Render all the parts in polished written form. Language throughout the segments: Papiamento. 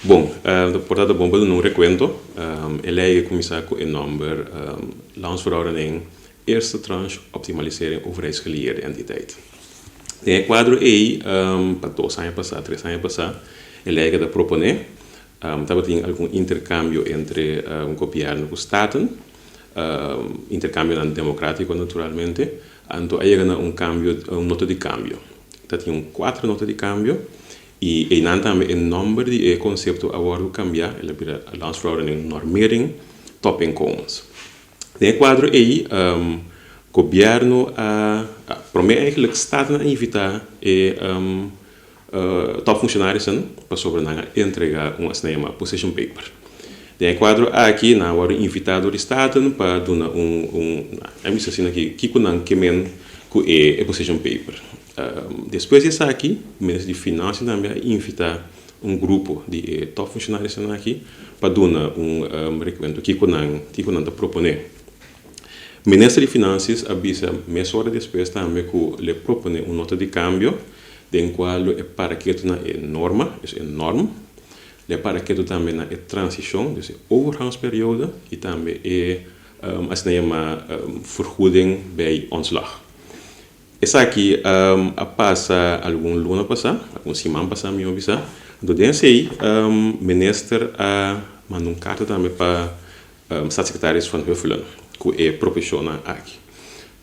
Bon, por ta bon pa duna un rekuento. E lei a kuminsá ku e nòmber Landsverordening Eerste Tranche Optimalisering Overheidsgelieerde Entiteit. Den e kuadro ei, pa 2 aña pasá, 3 aña pasá, e lei a proponé, tabatin algun interkambio entre gobièrnu ku Staten, interkambio demokrátiko naturalmente, anto a yega na un kambio, un nota di kambio. Tabatin kuater nota di kambio i einan tambe e nòmber di e konsepto a wòrdu kambiá, el a bira Landsverordening Normering Topinkomens. Den e kuadro ei, gobièrnu a promé eigenlijk Staten a invitá e topfunctionarissen pasobra nan a entregá un asina yamá position paper. Den e kuadro aki, nan a wòrdu invitá dor di Staten pa duna un ami bisa asina aki, kiko nan ke men ku e position paper. Despues di esaki, Minister di Finansia tambe a invitá un grupo di e topfunctionarissen aki pa duna un rekuento kiko nan ta proponé. Minister di Finansias a bisa mesora despues tambe ku lo e proponé un nota di kambio den kua e para ketu na e norma, dus e norm, lo e para ketu tambe na e transishon, dus e overgangsperiode i tambe e asina yamá vergoeding bij ontslag. Esaki a pasa algun luna pasá, algun siman pasá mihó bisa. Anto den esei minister a manda un karta tambe pa staatssecretaris Van Huffelen ku e proposishonnan aki.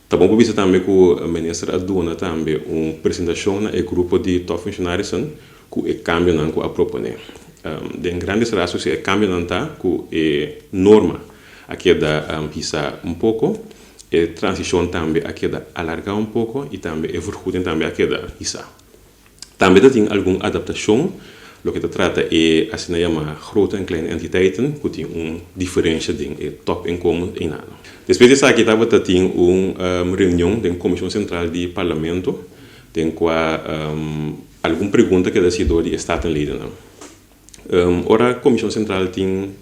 Ta bon pa bisa tambe ku minister a duna tambe un presentashon na e grupo di topfunctionarissen ku e kambionan ku a proponé. Den grandes rasgos e kambionan ta ku e norma a keda hisá un poko, e transishon tambe a keda alargá un poko i tambe e vergoeding tambe a keda hisá. Tambe tin algun adaptashon, loke ta trata e asina yamá grote en kleine entiteiten, ku tin un diferensia den e topinkomen einan. Despues di esaki tabatin un reunion den Komishon Sentral di Parlamento, den kua algun pregunta keda hasí dor di e Statenledennan. Ora Komishon Sentral tin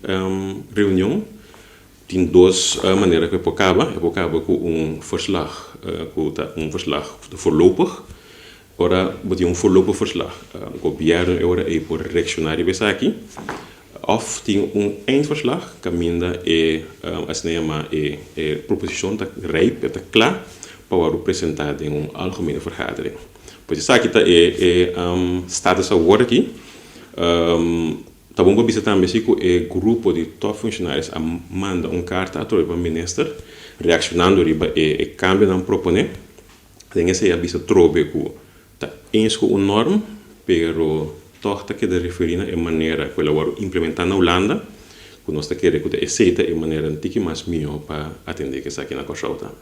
reunion, tin dos manera ku e por kaba. E por kaba ku un verslag, ku ta un verslag voorlopig. Ora bo tin un voorlopig verslag, gobièrnu e ora ei por reakshoná riba esaki. Òf tin un eindverslag, kaminda e asina yamá e proposishon ta rijp, e ta kla pa wòrdu presentá den un algemene vergadering. Pues esaki ta e status awor aki. Ta bon pa bisa tambe si ku e grupo di topfunctionaris a manda un karta atrobe pa minister reakshonando riba e kambionan proponé. Den esei a bisa trobe ku ta eens ku un norm, pero tòg ta keda referí na e manera ku el a wòrdu implementá na Hulanda, ku nos ta kere ku ta esei ta e manera un tiki mas mihó pa atendé ku esaki na Kòrsou tambe.